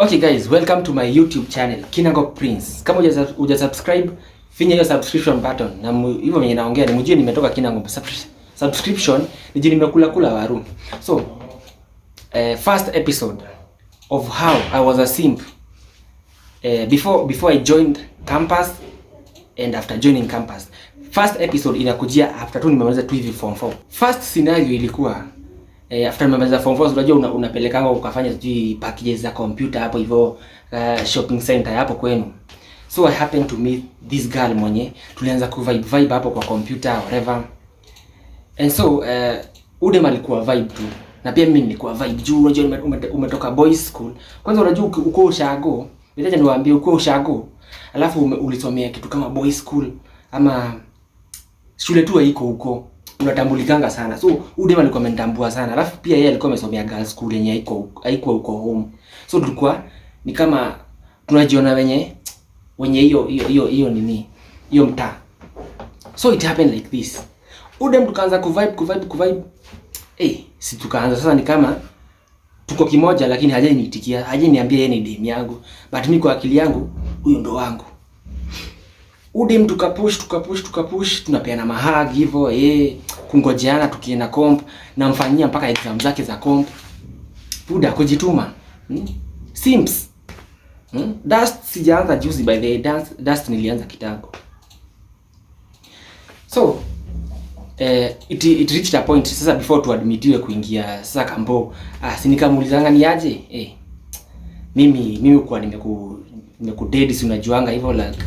Okay guys, welcome to my YouTube channel, Kinangop Prince. Kama huja subscribe, finya hiyo subscription button. Na hivyo venye naongea ni mjue nimetoka Kinangop subscription, nijue nimekula kula waru. So, first episode of how I was a simp. Before I joined campus and after joining campus. First episode inakujia after tu nimemaliza tu hivi form 4. First scenario ilikuwa after nimemaliza form 4, unajua unapelekanga ukafanya sijui packages za computer hapo hivyo shopping center hapo kwenu. So I happened to meet this girl mwenye tulianza ku vibe vibe hapo kwa computer, whatever. And so udem alikuwa vibe tu. Na pia mimi nilikuwa vibe juu unajua umetoka boys school. Kwanza unajua uko ushago, nitaja niwaambie, uko ushago. Alafu ulisomea kitu kama boys school ama shule tu haiko huko, unatambulikanga sana. So udem alikuwa amenitambua sana. Alafu pia yeye alikuwa amesomea girls school yenye haiko huko home. So tulikuwa ni kama tunajiona wenye hiyo nini, hiyo mtaa. So it happened like this. Udem tukaanza kuvibe, kuvibe, kuvibe. Si tukaanza sasa ni kama tuko kimoja, lakini hajaniitikia, hajaniambia yeye ni dem yangu. But mimi kwa akili yangu huyo ndo wangu. Udem tukapush, tukapush, tukapush, tunapeana mahug hivyo, kungojeana tukienda comp, namfanyia mpaka exam zake za comp. Buda kujituma. Simps. Dust sijaanza juzi, by the way, dust nilianza kitambo. So it reached a point sasa before tuadmitiwe kuingia sasa kampo, si nikamuulizanga ni aje? Mimi kwa nimekudedi, si unajuanga hivyo, like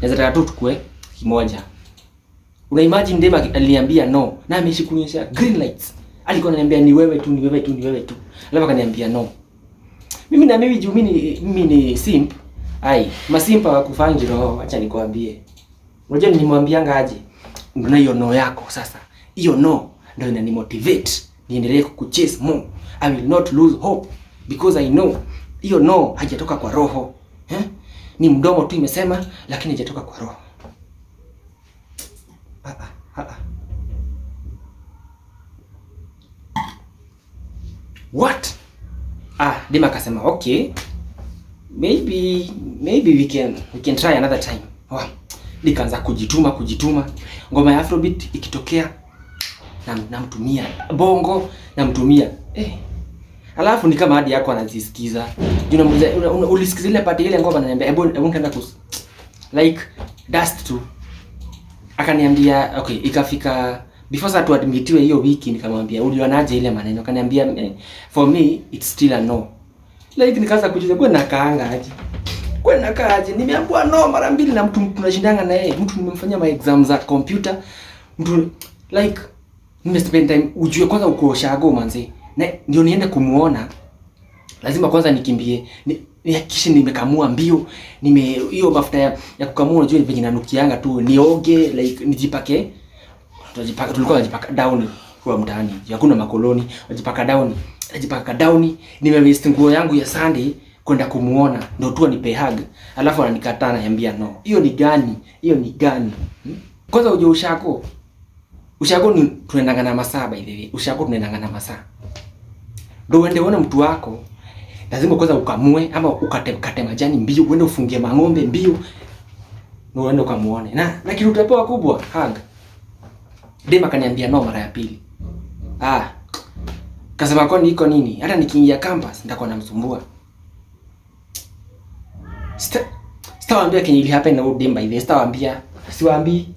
naweza taka tu tukue kimoja. Una imagine dem aliniambia no, na ameishi kunionyesha green lights. Alikuwa ananiambia ni wewe tu, ni wewe tu, ni wewe tu. Alafu akaniambia no. Mimi na mimi juu mimi ni simp. Ai, masimp hawakufangi roho, acha nikwambie. Unajua nilimwambianga aje? Ndio hiyo no yako sasa. Hiyo no ndio inanimotivate niendelee kukuchase more. I will not lose hope because I know hiyo no haijatoka kwa roho. Eh? Ni mdomo tu imesema, lakini haijatoka kwa roho. Ah, ah, ah, ah. What? Dem akasema okay. Maybe we can try another time. Oh, nikaanza kujituma, kujituma. Ngoma ya Afrobeat ikitokea namtumia bongo, namtumia. Alafu ni kama hadi yako anazisikiza. Juu namuuliza, ulisikiza ile part ile ngoma? Ananiambia hebu nikaenda kus like dust tu. Akaniambia okay, ikafika before sasa tuadmitiwe hiyo wiki, nikamwambia ulionaje ile maneno? Akaniambia for me it's still a no. Like nikaanza kujiuliza, kwa nakaanga aje? Kwa nakaa aje? Nimeambiwa no mara mbili na mtu tunashindanga na yeye, mtu nimemfanyia ma exam za computer, mtu like nime spend time, ujue kwanza uko ushago manze. Na ndio niende kumuona lazima kwanza nikimbie, nihakikishe nimekamua mbio, nime hiyo mafuta ya kukamua, unajua venye nanukianga tu, nioge, like nijipake. Tunajipaka, tulikuwa tunajipaka down kwa mtaani, hakuna makoloni, tunajipaka down, najipaka down, nimewaste nguo yangu ya Sunday kwenda kumuona ndio tu anipe hug, alafu ananikataa, ananiambia no. Hiyo ni gani? Hiyo ni gani? Kwanza uje ushago. Ushago ni tunaendanga na masaa, by the way. Ushago tunaendanga na masaa. Ndio uende uone mtu wako, lazima kwanza ukamue ama ukate kate majani mbio, uende ufungie mang'ombe mbio, ndio uende ukamuone. Na kitu utapewa kubwa, hug. Dem akaniambia no mara ya pili. Kasema kwani iko nini? Hata nikiingia campus nitakuwa namsumbua. Sitawaambia kenye ili happen na huyo dem, by the way. Sitawaambia. Siwaambii.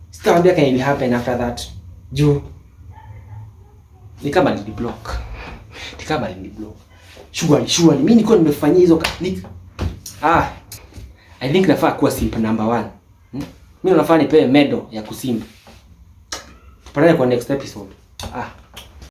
Sitawaambia kenye ili happen after that. Juu ni kama niliblock. Ni kama niliblock. Surely, surely mimi nilikuwa nimefanyia hizo I think nafaa kuwa simp number 1. Mimi nafaa nipewe medal ya kusimp. Tupatane kwa next episode.